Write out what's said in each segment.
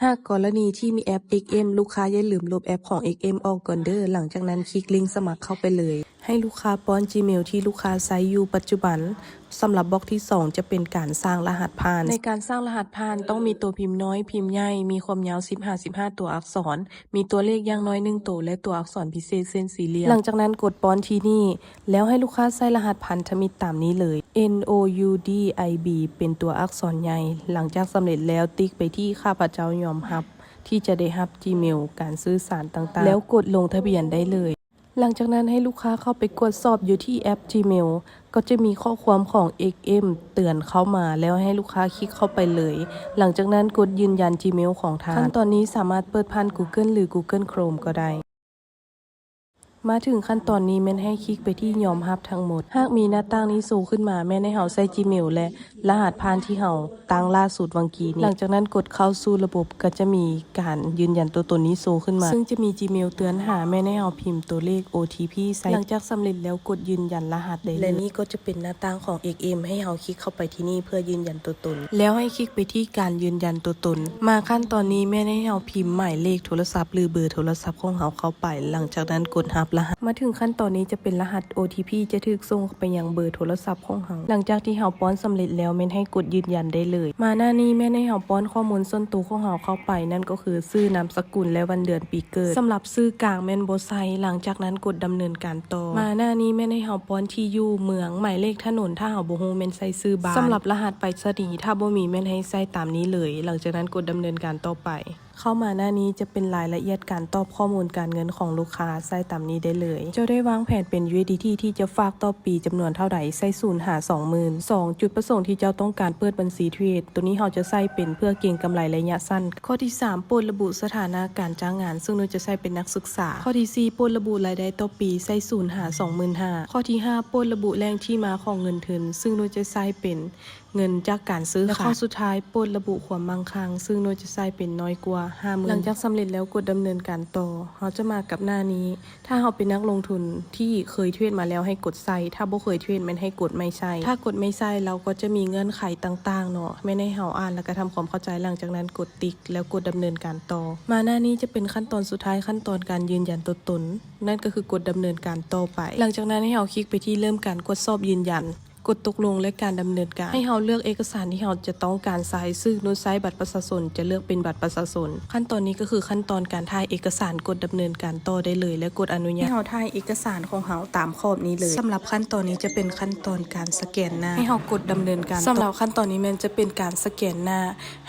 ຫາກກໍລະນີທີ່ມີແອັບ ເອັກເອັມ ລູກຄ້າຢ່າລືມລົບແອັບຂອງ ເອັກເອັມ ອອກກ່ອນເດີ້. ຫຼັງຈາກນັ້ນຄລິກລິ້ງສະໝັກເຂົ້າໄປເລີຍ. ໃຫ້ລູກຄ້າປ້ອນ Gmail ທີ່ລູກຄ້າໃຊ້ຢູ່ປັດຈຸບັນ. ສຳລັບບລັອກທີສອງຈະເປັນການສ້າງລະຫັດຜ່ານ. ໃນການສ້າງລະຫັດຜ່ານຕ້ອງມີຕົວພິມນ້ອຍ, ພິມໃຫຍ່, ມີຄວາມຍາວສິບຫາສິບຫ້າຕົວອັກສອນ, ມີຕົວເລກຢ່າງໜ້ອຍໜຶ່ງໂຕ ແລະ ຕົວອັກສອນພິເສດເສັ້ນສີ່ຫຼ່ຽມ. ຫຼັງຈາກນັ້ນກົດປ້ອນທີ່ນີ້ ແລ້ວໃຫ້ລູກຄ້າໃສ່ລະຫັດພັນທະມິດຕາມນີ້ເລີຍ N O U D I B ເປັນຕົວອັກສອນໃຫຍ່. ຫຼັງຈາກສຳເລັດແລ້ວ ຕິກໄປທີ່ຂ້າພະເຈົ້າຍອມຮັບທີ່ຈະໄດ້ຮັບ Gmail ການສື່ສານຕ່າງໆ ແລ້ວກົດລົງທະບຽນໄດ້ເລີຍ. ຫຼັງຈາກນັ້ນໃຫ້ລູກຄ້າເຂົ້າໄປກວດສອບຢູ່ທີ່ແອັບ Gmail ກໍຈະມີຂໍ້ຄວາມຂອງ ເອັກເອັມ ເຕືອນເຂົ້າມາ ແລ້ວໃຫ້ລູກຄ້າຄລິກເຂົ້າໄປເລີຍ. ຫຼັງຈາກນັ້ນກົດຢືນຢັນ Gmail ຂອງທ່ານ. ຂັ້ນຕອນນີ້ສາມາດເປີດຜ່ານ Google ຫຼື Google Chrome ກໍໄດ້. ມາເຖິງຂັ້ນຕອນນີ້ແມ່ນໃຫ້ຄລິກໄປທີ່ຍອມຮັບທັງໝົດ. ຫາກມີໜ້າຕ່າງນີ້ໂຊຂຶ້ນມາ ແມ່ນໃຫ້ເຮົາໃສ່ Gmail ແລະ ລະຫັດຜ່ານທີ່ເຮົາຕັ້ງລ່າສຸດຫວ່າງກີ້ນີ້. ຫຼັງຈາກນັ້ນກົດເຂົ້າສູ່ລະບົບ ກໍຈະມີການຢືນຢັນຕົວຕົນນີ້ໂຊຂຶ້ນມາ ຊຶ່ງຈະມີ Gmail ເຕືອນຫາ ແມ່ນໃຫ້ເຮົາພິມຕົວເລກ ໂອ ທີ ພີ ໃສ່. ຫຼັງຈາກສຳເລັດແລ້ວກົດຢືນຢັນລະຫັດໄດ້ເລີຍ. ແລະນີ້ກໍຈະເປັນໜ້າຕ່າງຂອງ ເອັກເອັມ ໃຫ້ເຮົາຄລິກເຂົ້າໄປທີ່ນີ້ເພື່ອຢືນຢັນຕົວຕົນ ແລ້ວໃຫ້ຄລິກໄປທີ່ການຢືນຢັນຕົວຕົນ. ມາຂັ້ນຕອນນີ້ແມ່ນໃຫ້ເຮົາພິມໝາຍເລກໂທລະສັບ ຫຼື ເບີໂທລະສັບຂອງເຮົາເຂົ້າໄປ. ຫຼັງຈາກນັ້ນກົດຮັບລະຫັດ. ມາເຖິງຂັ້ນຕອນນີ້ຈະເປັນລະຫັດ ໂອ ທີ ພີ ຈະຖືກສົ່ງໄປຍັງເບີໂທລະສັບຂອງເຮົາ. ຫຼັງຈາກທີ່ເຮົາປ້ອນສຳເລັດແລ້ວ ແມ່ນໃຫ້ກົດຢືນຢັນໄດ້ເລີຍ. ມາໜ້ານີ້ແມ່ນໃຫ້ເຮົາປ້ອນຂໍ້ມູນສ່ວນໂຕຂອງເຮົາເຂົ້າໄປ ນັ້ນກໍຄືຊື່, ນາມສະກຸນ ແລະ ວັນເດືອນປີເກີດ. ສຳລັບຊື່ກາງແມ່ນບໍ່ໃສ່. ຫຼັງຈາກນັ້ນກົດດຳເນີນການຕໍ່. ມາໜ້ານີ້ແມ່ນໃຫ້ເຮົາປ້ອນທີ່ຢູ່, ເມືອງ, ໝາຍເລກຖະໜົນ, ຖ້າເຮົາບໍ່ຮູ້ແມ່ນໃສ່ຊື່ບ້ານ. ສຳລັບລະຫັດໄປສະນີ, ຖ້າບໍ່ມີແມ່ນໃຫ້ໃສ່ຕາມນີ້ເລີຍ. ຫຼັງຈາກນັ້ນກົດດຳເນີນການຕໍ່ໄປ. ເຂົ້າມາໜ້ານີ້ຈະເປັນລາຍລະອຽດການຕອບຂໍ້ມູນການເງິນຂອງລູກຄ້າ, ໃສ່ຕາມນີ້ໄດ້ເລີຍ. ເຈົ້າໄດ້ວາງແຜນເປັນ USDT ທີ່ຈະຝາກຕໍ່ປີຈຳນວນເທົ່າໃດ, ໃສ່ສູນຫາສອງໝື່ນ. ສອງ, ຈຸດປະສົງທີ່ເຈົ້າຕ້ອງການເປີດບັນຊີເທຣດ, ໂຕນີ້ເຮົາຈະໃສ່ເປັນເພື່ອເກັງກຳໄລໄລຍະສັ້ນ. ຂໍ້ທີສາມ, ໂປດລະບຸສະຖານະການຈ້າງງານ, ຊຶ່ງໜູຈະໃສ່ເປັນນັກສຶກສາ. ຂໍ້ທີສີ່, ໂປດລະບຸລາຍໄດ້ຕໍ່ປີ, ໃສ່ສູນຫາສອງໝື່ນຫ້າ. ຂໍ້ທີຫ້າ, ໂປດລະບຸແຫຼ່ງທີ່ມາຂອງເງິນທຶນ, ຊຶ່ງໜູຈະໃສ່ເປັນ ເງິນຈາກການຊື້ຂາຍ. ແລະ ຂໍ້ສຸດທ້າຍ, ໂປດລະບຸຄວາມໝັ້ງຄັ່ງ, ຊຶ່ງໜູຈະໃສ່ເປັນນ້ອຍກວ່າຫ້າໝື່ນ. ຫຼັງຈາກສຳເລັດແລ້ວ ກົດດຳເນີນການຕໍ່. ເຮົາຈະມາກັບໜ້ານີ້. ຖ້າເຮົາເປັນນັກລົງທຶນທີ່ເຄີຍເທຣດມາແລ້ວ ໃຫ້ກົດໃສ່, ຖ້າບໍ່ເຄີຍເທຣດແມ່ນໃຫ້ກົດໄມ່ໃສ່. ຖ້າກົດໄມ່ໃສ່, ລາວກໍຈະມີເງື່ອນໄຂຕ່າງໆເນາະ, ແມ່ນໃຫ້ເຮົາອ່ານ ແລ້ວກໍທຳຄວາມເຂົ້າໃຈ. ຫຼັງຈາກນັ້ນກົດຕິກ ແລ້ວກົດດຳເນີນການຕໍ່. ມາໜ້ານີ້ຈະເປັນຂັ້ນຕອນສຸດທ້າຍ, ຂັ້ນຕອນການຢືນຢັນຕົວຕົນ, ນັ້ນກໍຄືກົດດຳເນີນການຕໍ່ໄປ. ຫຼັງຈາກນັ້ນໃຫ້ເຮົາຄລິກໄປທີ່ເລີ່ມການກວດສອບຢືນຢັນ. ກົດຕົກລົງ ແລະ ການດຳເນີນການ. ໃຫ້ເຮົາເລືອກເອກະສານທີ່ເຮົາຈະຕ້ອງການໃຊ້, ຊຶ່ງໜູໃຊ້ບັດປະຊາຊົນ, ຈະເລືອກເປັນບັດປະຊາຊົນ. ຂັ້ນຕອນນີ້ກໍຄືຂັ້ນຕອນການຖ່າຍເອກະສານ, ກົດດຳເນີນການຕໍ່ໄດ້ເລີຍ ແລະ ກົດອະນຸຍາດ. ໃຫ້ເຮົາຖ່າຍເອກະສານຂອງເຮົາຕາມຂອບນີ້ເລີຍ. ສຳລັບຂັ້ນຕອນນີ້ຈະເປັນຂັ້ນຕອນການສະແກນໜ້າ. ໃຫ້ເຮົາກົດດຳເນີນການ. ສຳລັບຂັ້ນຕອນນີ້ແມ່ນຈະເປັນການສະແກນໜ້າ,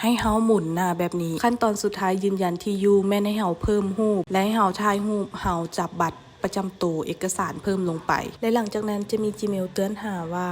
ໃຫ້ເຮົາໝູນໜ້າແບບນີ້. ຂັ້ນຕອນສຸດທ້າຍຢືນຢັນທີ່ຢູ່, ແມ່ນໃຫ້ເຮົາເພີ່ມຮູບ ແລະ ໃຫ້ເຮົາຖ່າຍຮູບເຮົາຈັບບັດ ປະຈຳໂຕເອກະສານເພີ່ມລົງໄປ ແລະ ຫຼັງຈາກນັ້ນຈະມີ Gmail ເຕືອນຫາວ່າ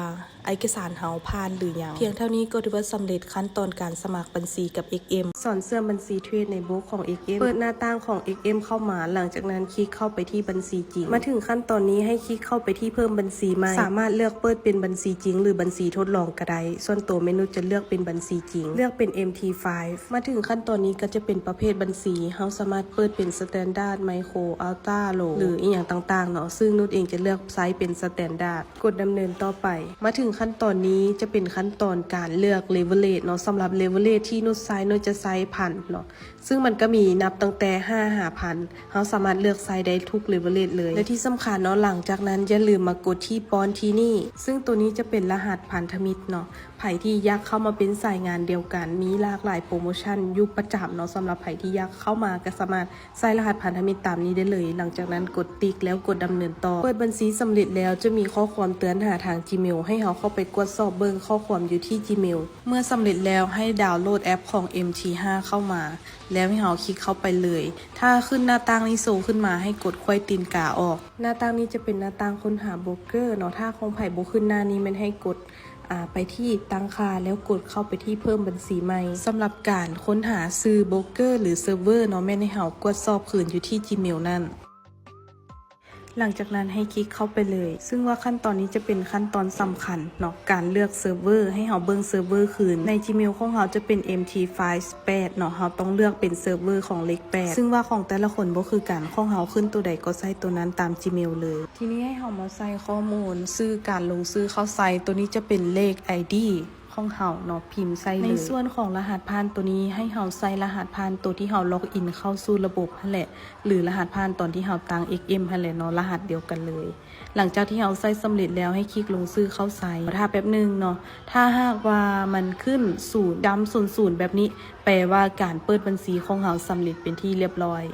ເອກະສານເຮົາຜ່ານຫຼືຍັງ. ພຽງເທົ່ານີ້ກໍຖືວ່າສຳເລັດຂັ້ນຕອນການສະໝັກບັນຊີກັບ ເອັກເອັມ. ສອນເຊື່ອມບັນຊີເທຣດໃນໂບຣກຂອງ ເອັກເອັມ. ເປີດໜ້າຕ່າງຂອງ ເອັກເອັມ ເຂົ້າມາ, ຫຼັງຈາກນັ້ນຄລິກເຂົ້າໄປທີ່ບັນຊີຈິງ. ມາເຖິງຂັ້ນຕອນນີ້ໃຫ້ຄລິກເຂົ້າໄປທີ່ເພີ່ມບັນຊີໃໝ່. ສາມາດເລືອກເປີດເປັນບັນຊີຈິງ ຫຼື ບັນຊີທົດລອງກໍໄດ້. ສ່ວນໂຕແມ່ນໜູຈະເລືອກເປັນບັນຊີຈິງ, ເລືອກເປັນ ເອັມທີໄຟ. ມາເຖິງຂັ້ນຕອນນີ້ກໍຈະເປັນປະເພດບັນຊີ, ເຮົາສາມາດເປີດເປັນ Standard, Micro, Ultra, Low ຫຼື ອີ່ຫຍັງຕ່າງໆເນາະ, ຊຶ່ງນຸດເອງຈະເລືອກໃຊ້ເປັນ Standard. ກົດດຳເນີນຕໍ່ໄປ. ມາເຖິງຂັ້ນຕອນນີ້ຈະເປັນຂັ້ນຕອນການເລືອກ Leverage ເນາະ, ສຳລັບ Leverage ທີ່ນຸດໃຊ້, ນຸດຈະໃຊ້ພັນເນາະ, ຊຶ່ງມັນກໍມີນັບຕັ້ງແຕ່ຫ້າຫາພັນ, ເຮົາສາມາດເລືອກໃຊ້ໄດ້ທຸກ Leverage ເລີຍ. ແລະ ທີ່ສຳຄັນເນາະ, ຫຼັງຈາກນັ້ນຢ່າລືມມາກົດທີ່ປ້ອນທີ່ນີ້, ຊຶ່ງໂຕນີ້ຈະເປັນລະຫັດພັນທະມິດເນາະ. ໃຜທີ່ຢາກເຂົ້າມາເປັນສາຍງານດຽວກັນ, ມີຫຼາກຫຼາຍໂປຣໂມຊັນຢູ່ປະຈຳເນາະ, ສຳລັບໃຜທີ່ຢາກເຂົ້າມາກໍສາມາດໃສ່ລະຫັດພັນທະມິດຕາມນີ້ໄດ້ເລີຍ. ຫຼັງຈາກນັ້ນກົດຕິກ ແລ້ວກົດດຳເນີນຕໍ່. ເປີດບັນຊີສຳເລັດແລ້ວ ຈະມີຂໍ້ຄວາມເຕືອນຫາທາງ Gmail ໃຫ້ເຮົາເຂົ້າໄປກວດສອບເບິ່ງຂໍ້ຄວາມຢູ່ທີ່ Gmail. ເມື່ອສຳເລັດແລ້ວ ໃຫ້ດາວໂຫຼດແອັບຂອງ ເອັມທີຫ້າ ເຂົ້າມາ, ແລ້ວໃຫ້ເຮົາຄລິກເຂົ້າໄປເລີຍ. ຖ້າຂຶ້ນໜ້າຕ່າງນີ້ໂຊຂຶ້ນມາ ໃຫ້ກົດໄຂວ່ຕີນກາອອກ. ໜ້າຕ່າງນີ້ຈະເປັນໜ້າຕ່າງຄົ້ນຫາໂບຣກເກີເນາະ, ຖ້າຂອງໃຜບໍ່ຂຶ້ນໜ້ານີ້ແມ່ນໃຫ້ກົດ ອາ ໄປທີ່ຕັ້ງຄ່າ ແລ້ວກົດເຂົ້າໄປທີ່ເພີ່ມບັນຊີໃໝ່. ສຳລັບການຄົ້ນຫາຊື່ໂບຣກເກີ ຫຼື ເຊີບເວີເນາະ, ແມ່ນໃຫ້ເຮົາກວດສອບຄືນຢູ່ທີ່ Gmail ນັ້ນ. ຫຼັງຈາກນັ້ນໃຫ້ຄລິກເຂົ້າໄປເລີຍ, ຊຶ່ງວ່າຂັ້ນຕອນນີ້ຈະເປັນຂັ້ນຕອນສຳຄັນເນາະ, ການເລືອກເຊີບເວີ, ໃຫ້ເຮົາເບິ່ງເຊີບເວີຄືນ. ໃນ Gmail ຂອງເຮົາຈະເປັນ ເອັມທີໄຟ ແປດເນາະ, ເຮົາຕ້ອງເລືອກເປັນເຊີບເວີຂອງເລກ ແປດ ຊຶ່ງວ່າຂອງແຕ່ລະຄົນບໍ່ຄືກັນ, ຂອງເຮົາຂຶ້ນໂຕໃດກໍໃສ່ໂຕນັ້ນຕາມ Gmail ເລີຍ. ທີນີ້ໃຫ້ເຮົາມາໃສ່ຂໍ້ມູນຊື່ການລົງຊື່ເຂົ້າໃສ່, ໂຕນີ້ຈະເປັນເລກ ໄອດີ ຂອງເຮົາເນາະ ພິມໃສ່ເລີຍ. ໃນສ່ວນຂອງລະຫັດຜ່ານໂຕນີ້ ໃຫ້ເຮົາໃສ່ລະຫັດຜ່ານໂຕທີ່ເຮົາລັອກອິນເຂົ້າສູ່ລະບົບຫັ້ນແຫຼະ ຫຼື ລະຫັດຜ່ານຕອນທີ່ເຮົາຕັ້ງ ເອັກເອັມ ຫັ້ນແຫຼະເນາະ ລະຫັດດຽວກັນເລີຍ. ຫຼັງຈາກທີ່ເຮົາໃສ່ສຳເລັດແລ້ວ ໃຫ້ຄລິກລົງຊື່ເຂົ້າໃສ່ ຖ້າແປັບໜຶ່ງເນາະ. ຖ້າຫາກວ່າມັນຂຶ້ນສູນ ດຳສູນໆ ແບບນີ້ ແປວ່າການເປີດບັນຊີຂອງເຮົາສຳເລັດເປັນທີ່ລຽບຮ້ອຍ.